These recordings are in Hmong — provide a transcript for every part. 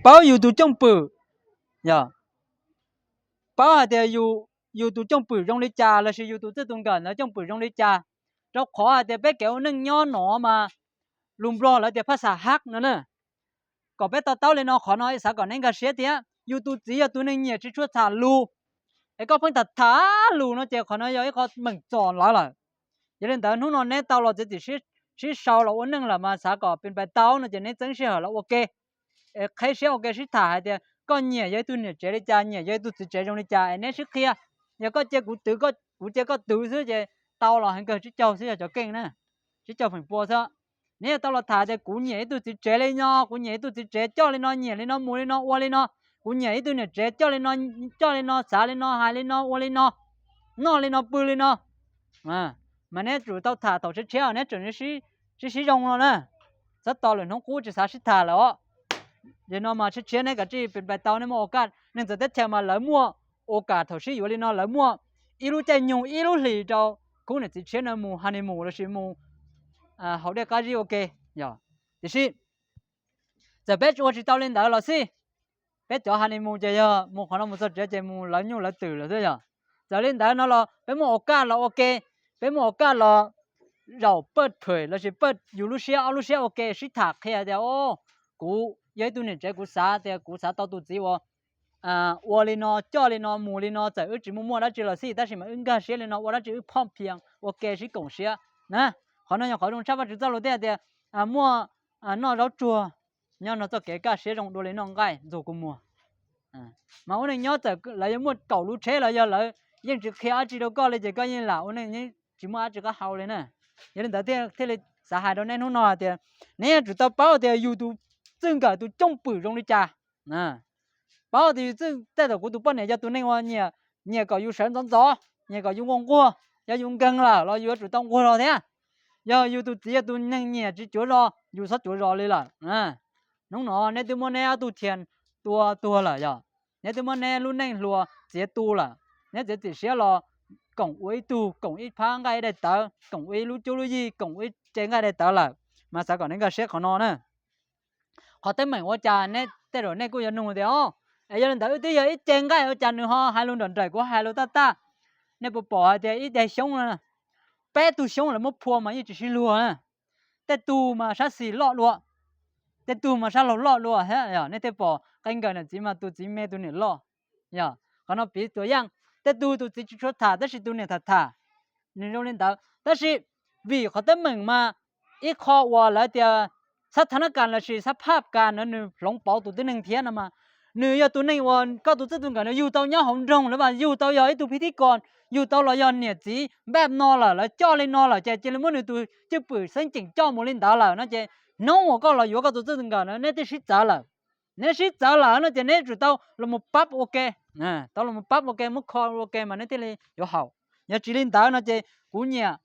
Paub yus tus cwj pwm, yog, paub hais tias yus tus cwj pwm zoo li cas lossis yus tus txij tus nkawm ntawd cwj pwm zoo li cas, rau qhov hais tias peb kev ua neej nyob no mas lus Nplog lawv tias phaj xas hab no na. Kom peb to taub li no, qhov no xav kom neb nkag siab thiab. Yus tus txiv yog tus neeg nyiam tsis tshua tham lus, es koj pheej tham tham lus no ces qhov no yog ib qho meem txom lawv lawm. Yog li ntawd hnub no neb tau los txiav txim sib sau los ua neej lawm mas xav kom pes pais tau no ces neb txeeb sij hawm los ua ke, qheb siab ua ke sib tham hais tias koj nyiam yog ib tug niam tsev li cas, nyiam yog ib tug txiv tsev zoo li cas es neb sib qhia. Yog koj cia kuv twv, kuv cia koj twv xwb ces tau los heev kawg, tsib caug xwb yog cov keej na, tsib caug feem pua xwb. Neb yog tau los tham tias kuv nyiam ib tug txiv tsev li no, kuv nyiam ib tug txiv tsev coj li no, nyiam li no, mus li no, ua li no, kuv nyiam ib tug niam tsev coj li no, coj li no, xav li no, hais li no, ua li no, noj li no, pw li no, mas neb tsum tau tham thaum tshiab tshiab neb tseem sib sib zoo no na. Txhob tos lwm hnub qub tsis xav sib tham lawm os. Yog no mas tshiab tshiab neb kav tsij pes pais tau, neb muaj ua kaj. Neeg txawv teb chaws mas lawv muaj ua kam thaum sib yuav li no, lawv muaj ib lub caij nyoog ib lub hlis rau khub niam txiv tshiab no mus honeymoon lossis mus haus dej qab zib ua ke, yog. Tiam sis txawm peb ua tsis tau li ntawd los xij, peb cov honeymoon ces yog mus qhov no mus txog tsev ces mus lawv nyuj lawv twm lawm xwb yog. Txawm li ntawd no los peb muaj ua kaj los ua ke, peb muaj ua kaj los zaum paj phem lossis paj yus lub siab ob lub siab ua ke sib tham qhia tias, o, kuv yog ib tug niam tsev, kuv xav tias kuv xav tau tus txiv uas ua li no, coj li no, mus li no, txawm wb tsis muaj muaj dab tsi los xij tab sis mas wb nkag siab li no, ua dab tsi wb phoj phias ua ke sib koom siab na. Qhov no yog qhov zoo tshaj Vajtswv txoj lus thiab tias muaj noj zaub tsuag nyob nrog txoj kev kaj siab zoo dua li noj nqaij ntxuag kua muag. Mas ua neej nyob txawm lawv yuav muaj kaum lub tsheb los yog lawv yeej tsis qhia dab tsi rau koj li ces koj yeej lam ua neej tsis muaj dab tsi qab hau li na. Yog li ntawd thiaj li xav hais rau neb hnub no hais tias neb yuav tsum tau paub tias yus tus txij nkawm tus cwj pwm zoo li cas. Paub tias yus txij tej thaum kuv tus poj niam yog tus neeg uas nyiam, nyiam kom yus sawv ntxov ntxov, nyiam kom yus nquag nquag, yog yus nkeeg lawm los yus yuav tsum tau nquag los thiab. Yog yus tus txiv yog tus neeg nyiam tsis cuav zos, yus txhob cuav zos li lawm. Hnub no neb twb muab neb ob tug thiaj tua tuag lawm yog, neb twb muab neb lub neej hluas txiav tu lawm, neb txiav txim siab los koom ua ib tug, koom ib phab nqaij ib daim tawv, koom ua ib lub cuab lub yig, koom ua ib ce nqaij daim tawv lawm, mas xav kom neb nkag siab qhov no na. Qhov teeb meem ua cas neb tej zaum nej kuj yuav nug tias, o, es yog li ntawd wb twb yog ib ce nqaij ua cas nws ho hais lus nrawm nrawm kuv hais lus taj taj? Nej puas pom hais tias ib daig xyoob no, peb tug xyoob lawv muab phua mas yeej tsis sib luag na. Tej tug mas sab xis loj dua, tej tug mas sab laug loj dua thiab. Nej thiaj pom qee nkawm niam txiv mas tus txiv me tus niam loj. Yog qhov no piv txwv yaj, tej tug tus txiv tsis tshua tham tab sis tus niam tham tham, nws zoo li ntawd. Tab sis vim qhov teeb meem mas ib qho uas lawv tias xab thab nab kas lossis xab phaj kas no nws hloov pauv tus tib neeg thiab no mas, nws yog tus neeg uas koj tus txij tus nkawm no yug tau nyob hauv nroog lawm, yug tau yog ib tug phib thib kos, yug tau los yog niam txiv npaj no lawm, lawv coj li no lawm ces cia li muab nws tus cwj pwm xeeb ceem coj mus li ntawd lawm no ces hnub uas koj los yuav koj tus txij tus nkawm no neb thiaj sib txawv lawm. Neb sib txawv lawm no ces neb tsum tau los mus pab ua ke, tau los mus pab ua ke, muab kho ua ke mas neb thiaj li yuav haum. Yog tsis li ntawd no ces kuv nyiam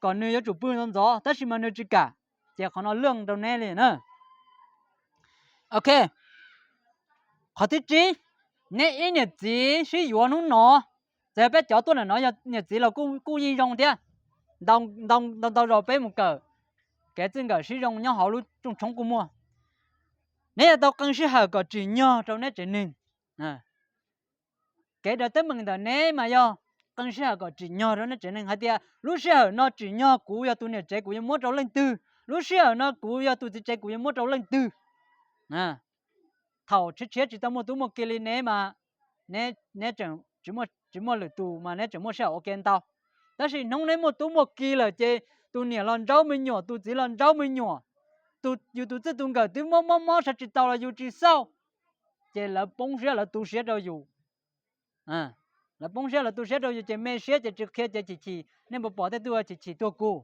kom nws yuav tsum pw ntxov ntxov tab sis mas nws tsis kam, ces qhov no lwj rau neb li na. Ok, qhov thib tsib, neb ib niam txiv sib yuav hnub no, txawm peb cov tuaj ntawm no yog niam txiv los kuj yeej zoo thiab. Ntau ntau zaus peb mus kawm kev txij nkawm sib zoo nyob hauv lub rooj tshoob kuj muaj. Neb yuav tau qee sij hawm kom tsim nyog rau neb tsev neeg. Kev daws teeb meem ntawm neb mas yog qee sij hawm kom tsim nyog rau neb tsev neeg hais tias lub sij hawm no tsim nyog kuv yog tus niam tsev kuv yuav muab rau leej twg, lub sij hawm no kuv yog tus txiv tsev kuv yuav muab rau leej twg. Thaum tshiab tshiab tsis tau muaj tub muaj ki li neb mas neb tseem tsis muaj lwm tus mas neb tseem muaj sij hawm ua ke ntau. Tab sis hnub neb muaj tub muaj ki lawm ces tus niam los ntsaub me nyuam, tus txiv los ntsaub me nyuam, yus tus txij tus nkawm twb mob mob mob sawv tsis tau los yus tsis xauj, ces lawv poob siab lawv tu siab rau yus. Lawv poob siab lawv tu siab rau yus ces me siab ces tsis qhia ces chim chim, nej puas pom tej tug chim chim tuag kuv.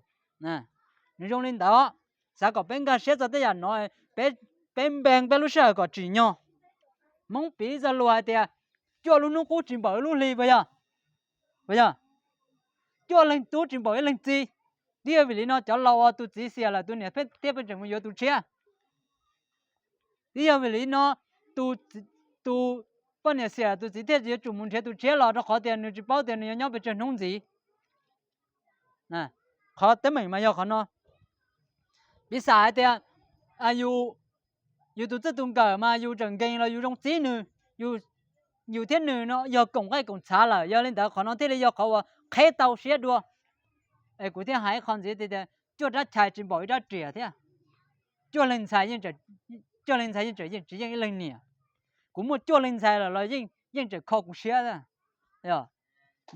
Nws zoo li ntawd, xav kom peb nkag siab txog tej yam no, peb npees peb lub sij hawm kom tsim nyog. Hmoob piv txoj lus hais tias cuaj lub hnub qub tsis npaum ib lub hli puas yog? Puas yog? Cuaj leeg tub tsis npaum ib leeg txiv. Twb yog vim li no cov laus ua tus txiv xiam lawm tus niam thiaj pheej tseem mus yuav tus tshiab. Twb yog vim li no tus poj niam xiam tus txiv thiaj yuav tsum mus nrhiav tus tshiab los rau qhov tias nws tsis paub tias nws yuav nyob pes tsawg hnub ntxiv. Qhov teeb meem mas yog qhov no. Piv xam hais tias yus Yus tus txij tus nkawm mas yus tseem nkees los yus zoo txib nws, yus thiab nws no yog koom nqaij koom txhav lawm. Yog li ntawd qhov no thiaj li yog qhov uas qhev tau siab dua. Es kuv thiaj hais ib qho ntxiv tias, cuaj rab chais tsis npaum ib rab riam thiab. Cuaj leeg ntxhais, cuaj leeg ntxhais yeej tseem yeej tsis yeej ib leeg niam. Kuv muaj cuaj leeg ntxhais lawm los yeej tseem kho kuv siab. Yog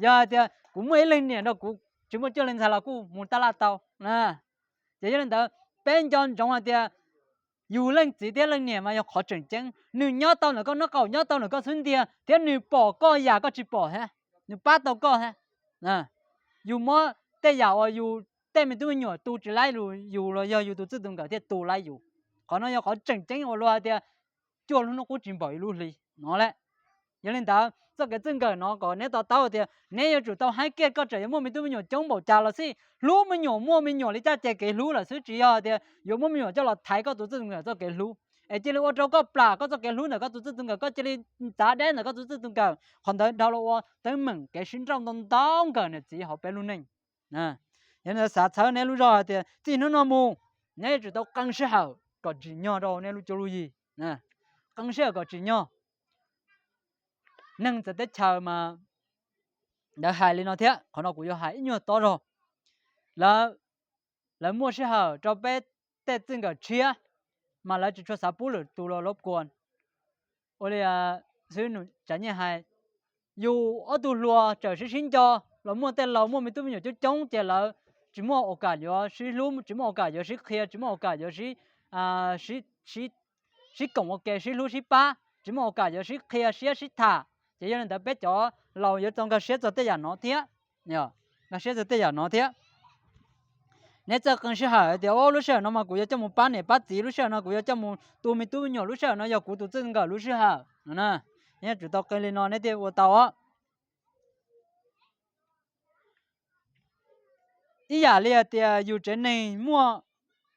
hais tias kuv muaj ib leeg niam no kuv tsis muaj cuaj leeg ntxhais los kuj mus tab laj tau. Ces yog li ntawd peb nco ntsoov hais tias yus leej txiv thiab leej niam mas yog qhov tseem ceeb. Nws nyob tau ntawm koj nraub qaum, nyob tau ntawm koj xub ntiag, thiab nws pom koj yam koj tsis pom thiab, nws pab tau koj thiab. Yus muab tej yam uas yus tej me tub me nyuam tu tsis laib yus los yog yus tus txij tus nkawm thiaj tu laib yus. Qhov no yog qhov tseem ceeb uas luag hais tias cuaj lub hnub qub tsis npaum ib lub hli no lawm. Yog li ntawd txoj kev txij nkawm no kom neb to taub tias neb yuav tsum tau haib kiag, koj tseem yuav muaj me tub me nyuam coob npaum cas los xij, hlub me nyuam, muaj me nyuam li cas ces kev hlub lawm xwb, tsis yog tias yuav muab me nyuam coj los thaiv koj tus txij tus nkawm txoj kev hlub, es cia li ua rau koj plam koj txoj kev hlub ntawm koj tus txij tus nkawm, koj cia li txav deb ntawm koj tus txij tus nkawm, qhov ntawd dhau los ua teeb meem kev sib nrauj ntau ntau nkawm niam txiv hauv peb lub neej. Yog li ntawd xav txhawb neb lub zog hais tias txij hnub no mus neb yuav tsum tau qee sij hawm kom tsim nyog rau neb lub cuab lub yig. Qee sij hawm kom tsim nyog. Neeg txawv teb chaws mas lawv hais li no thiab, qhov no kuv yuav hais ib nyuag tob zog. Lawv, lawv muaj sij hawm rau peb tej txij nkawm tshiab, mas lawv tsis tshua xav pub lwm tus los lov kuas. Ua li xwb, tsav nyiaj hais, yus ob tug hluas txawm sib sib nco los muaj tej laus muaj me tub me nyuam coob coob ces lawv tsis muaj aus kam yuav sib hlub, tsis muaj aus kam yuav sib qhia, tsis muaj aus kam yuav sib koom ua ke, sib hlub sib pab, tsis muaj aus kam yuav sib qhia siab sib tham. Ces yog li ntawd peb cov laus yuav tau nkag siab txog tej yam no thiab. Nkag siab txog tej yam no thiab. Neb txawj qee sij hawm tias, o, lub sij hawm no mas kuv yuav coj mus pab niam pab txiv, lub sij hawm no kuv yuav coj mus tu me tub me nyuam, lub sij hawm no yog kuv tus txij nkawm lub sij hawm no na. Neb yuav tsum tau qee li no neb thiaj ua tau os. Ib yam li hais tias yus tsev neeg muaj,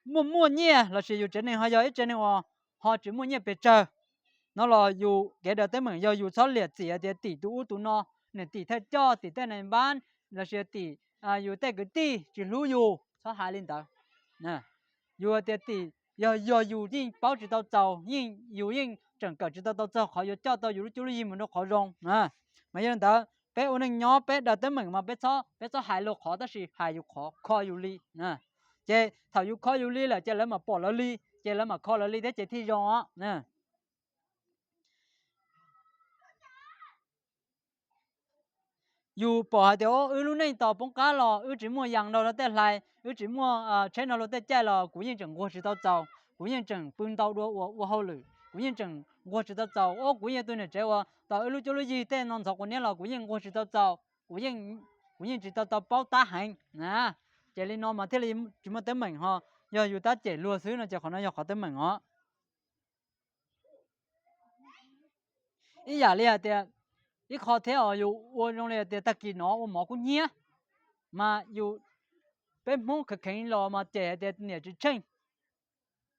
muaj muaj nyiaj lossis yus tsev neeg ho yog ib tsev neeg uas ho tsis muaj nyiaj pes tsawg no los yus kev daws teeb meem yog yus txhob liam txim hais tias tim tus ub tus no, niam tim thawj coj, tim tej nais npab lossis tim yus tej kwv tij tsis hlub yus, txhob hais li ntawd. Yus tias tim, yog, yog yus yeej paub tsis tau txaus, yeej, yus yeej tseem kawm tsis tau tau txog qhov yuav coj tau yus lub cuab lub yig mus rau qhov zoo. Mas yog li ntawd peb ua neej nyob peb daws teeb meem mas peb txhob, peb txhob hais luag qhov tab sis hais yus qhov, kho yus li. Ces thaum yus kho yus li lawm ces lawv mam pom lawv li, ces lawv mam kho lawv li thiab ces thiaj zoo os. Yus pom hais tias, o, wb lub neej tos poob qab los wb tsis muaj yas nrog luag tej hlais, wb tsis muaj tsheb nrog luag tej caij los kuv yeej tseem nquag tsis tau txaus, kuv yeej tseem pw ntau dua ua, ua hauj lwm, kuv yeej tseem nquag tsis tau txaus. O, kuv yeej tus niam tsev uas tos wb lub cuab lub yig tej no ntxhov quav niab los kuv yeej nquag tsis tau txaus, kuv yeej, kuv yeej tsis tau tau paub tab heev na. Ces li no mas thiaj li tsis muaj teeb meem ho. Yog yus tab cem luag xwb no ces qhov no yog qhov teeb meem os. Ib yam li hais tias, ib qho thiab os, yus ua zoo li hais tias tag kis no ua mov kub hnyiab, mas yus, peb Hmoob kheev kheev los mas cem hais tias niam tsis tsheej,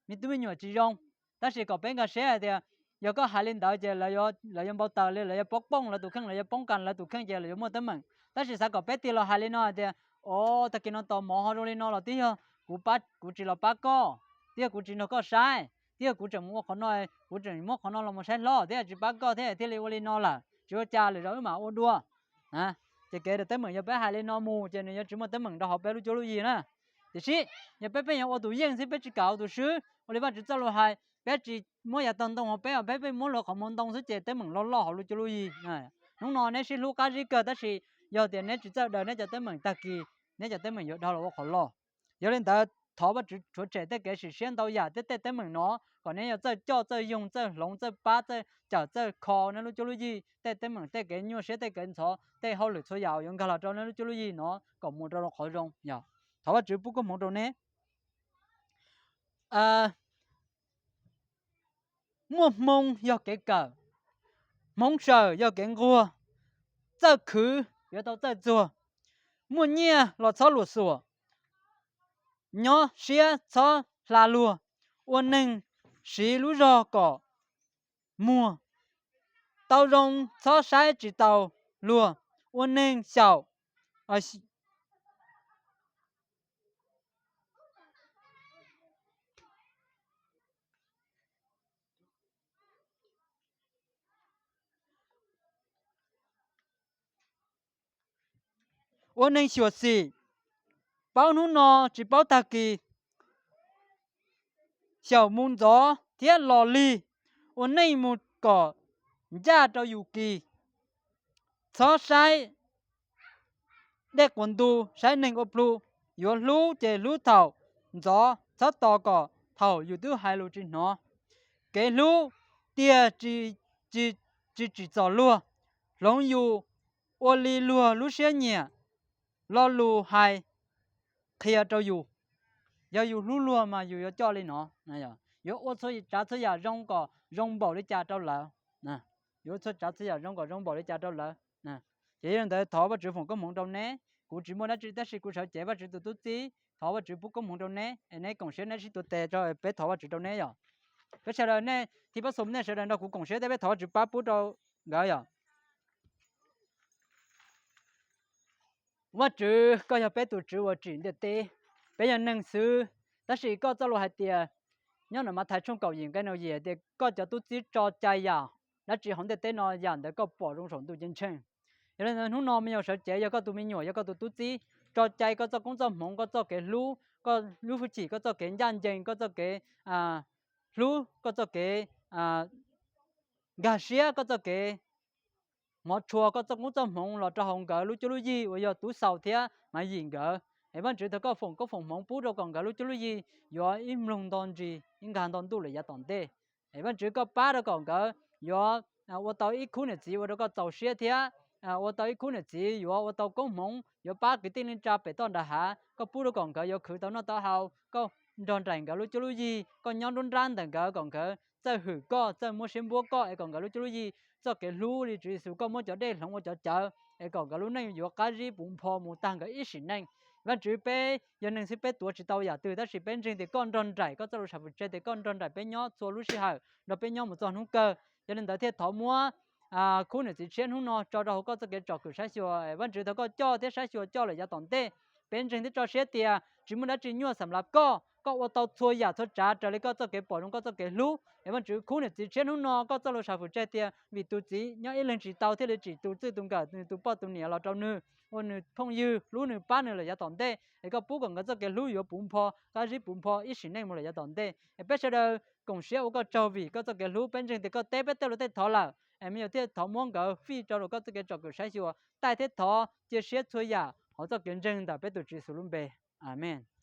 me tub me nyuam tsis zoo. Tab sis kom peb nkag siab hais tias, yog koj hais li ntawd ces lawv yuav npau taws li, lawv yuav poob pooj lawv tus kheej, lawv yuav poob kas lawv tus kheej ces lawv yuav muaj teeb meem. Tab sis xav kom peb tig los hais li no hais tias, o, tag kis no tos mov ho zoo li no los twb yog kuv, kuv tsis los pab koj, twb yog kuv tsis nrog koj saib, twb yog kuv tseem mus ua qhov no, kuv tseem muab qhov no los mus saib hlob thiab tsis pab koj thiab thiaj li ua li no lawm, tsis ua cas, lwm zaus wb mam ua dua. Ces kev daws teeb meem yog peb hais li no mus ces nws yuav tsis muaj teeb meem rau hauv peb lub cuab lub yig na. Tiam sis yog peb pheej yuav ua tus yeej xwb, peb tsis kam ua tus swb, ua li Vajtswv txoj lus hais, peb tsis muab yav tag ntoo hauv peb, peb pheej muab luag qhov muag ntoo xwb ces teeb meem loj loj hauv lub cuab lub yig. Hnub no neb sib hlub qab zib kawg tab sis yog tias neb tsis txawj daws neb cov teeb meem, tag kis neb cov teeb meem yuav dhau los ua qhov loj. Yog li ntawd thov Vajtswv rhuav tshem tej kev sim siab ntau yam thiab tej teeb meem no, kom neb yuav txawj coj txawj yoog txawj hloov txawj pab txawj cawm txawj kho neb lub cuab lub yig, tej teeb meem tej kev nyuaj siab tej kev ntxhov tej hauj lwm txhua yam uas yuav nkag los rau neb lub cuab lub yig no kom mus rau qhov zoo. Thov Vajtswv pub koob hmoov rau neb. Muaj hmoo yog kev kawm, hmoov sawm yog kev nquag, txawj khwv yuav tau txawj txuag, muaj nyiaj los txhob luam xuam, nyob siab txhob hla luag, ua neeg siv lub zog kom muag, tau zoo txhob saib tsis taus luag, ua neeg xyaum, ua neeg xyuam xim, paub hnub no tsis paub tag kis, xyaum mus ntxov thiab los lig, ua neej mus kom ncaj rau yus kis. Txhob saib dej quas ntu, saib neeg ua plu. Yuav hlub ces hlub thaum ntxov, txhob tos kom thaum yus twb hais lus tsis hnov. Kev hlub tiag tsis tsim txom luag, hloov yus ua li luag lub siab nyiam. Lo lus hais qhia rau yus, yog yus hlub luag mas yus yuav coj li no, yuav ua txhua tsav txhua yam zoo kom zoo npaum li cas rau lawv, yuav ua txhua tsav txhua yam zoo kom zoo npaum li cas rau lawv. Ces yog li ntawd thov Vajtswv foom koob hmoov rau neb. Kuv tsis muaj dab tsi tab sis kuv sawv cev Vajtswv tus tub txib, thov Vajtswv pub koob hmoov rau neb es neb koom siab neb sib tuav tes rau peb thov Vajtswv rau neb yom. Peb sawv daws nej thib pab xum nej sawv daws nrog kuv koom siab thiab peb thov Vajtswv pab pub rau nkawd yom. Vajtswv, koj yog peb tus Tswv uas tsim ntiaj teb. Peb yog neeg xwb, tab sis koj txoj lus hais tias, nyob ntawm Mathais tshooj kaum yim nqe nees yim tias koj cov tub txib tso cai yam dab tsi hauv ntiaj teb no yam ntawd koj pom zoo saum ntuj ceeb tsheej. Yog li ntawd hnub no me nyuam sawv cev yog koj tus me nyuam yog koj tus tub txib, tso cai koj txoj koob txoj hmoov, koj txoj kev hlub, koj lub hwj chim, koj txoj kev ncaj ncees, koj txoj kev hlub, koj txoj kev nkag siab, koj txoj kev hmov tshua, koj txoj koob txoj hmoov los rau hauv nkawd lub cuab lub yig uas yog Tub Xaus thiab Mav Yim nkawd. Es Vajtswv thov koj foom koob foom hmoov pub rau kom nkawd lub cuab lub yig yuav ib mloog nto ntsis ib nkag nto ntuj lawm yav tom ntej. Es Vajtswv koj pab rau kom nkawd yuav ua tau ib khub niam txiv ua rau koj txaus siab thiab ua tau ib khub niam txiv yuav ua tau koob hmoov yuav pab kwv tij neej tsa pem toj nram hav. Koj pub rau kom nkawd yuav khwv tau noj tau haus, koj nrog nraim nkawd lub cuab lub yig, koj nyob nruab nrab ntawm nkawd kom nkawd txawj hwm koj, txawj muab siab npuab koj es kom nkawd lub cuab lub yig txoj kev hlub li Tswv Yexus koj muab cov dej hloov ua cov cawv es kom nkawd lub neej yuav qab zib puv npho mus tag nkawd ib sim neej. Vajtswv, peb yog neeg xwb peb tuav tsis tau yam twg tab sis peb ntseeg tias koj nrog nraim, koj txoj lus sam fwm tseg tias koj nrog nraim peb nyob txhua lub sij hawm nrog peb nyob mus txog hnub kawg. Yog li ntawd thiaj thov muab khub niam txiv tshiab hnub no tso rau hauv koj txoj kev tsom kwm saib xyuas. Vajtswv, thov koj coj thiab saib xyuas coj lawm yav tom ntej. Peb ntseeg thiab tso siab tias tsis muaj dab tsi nyuaj xam lav koj, koj ua tau txhua yam txhua tsav raws li koj txoj kev pom zoo koj txoj kev hlub. Es Vajtswv, khub niam txiv tshiab hnub no koj txoj lus sam fwm tseg tias vim tus txiv nyob ib leeg tsis tau thiaj li tsim tus txij tus nkawm nws tus poj tus niam los rau nws, ua nws phooj ywg hlub nws pab nws lawm yav tom ntej. Es koj pub kom nkawd txoj kev hlub yuav puv npho qab zib puv npho ib sim neej mus lawm yav tom ntej. Es peb sawv daws koom siab ua koj tsaug vim koj txoj kev hlub. Peb ntseeg tias koj teb peb tej lus tej thov lawm, es me nyuam thiaj thov muab nkawd fij rau koj txoj kev tsom kwm saib xyuas, taij thiab thov cia siab txhua yam hauv txoj kev ntseeg ntawm peb tus Tswv Yexus lub npe. Amees.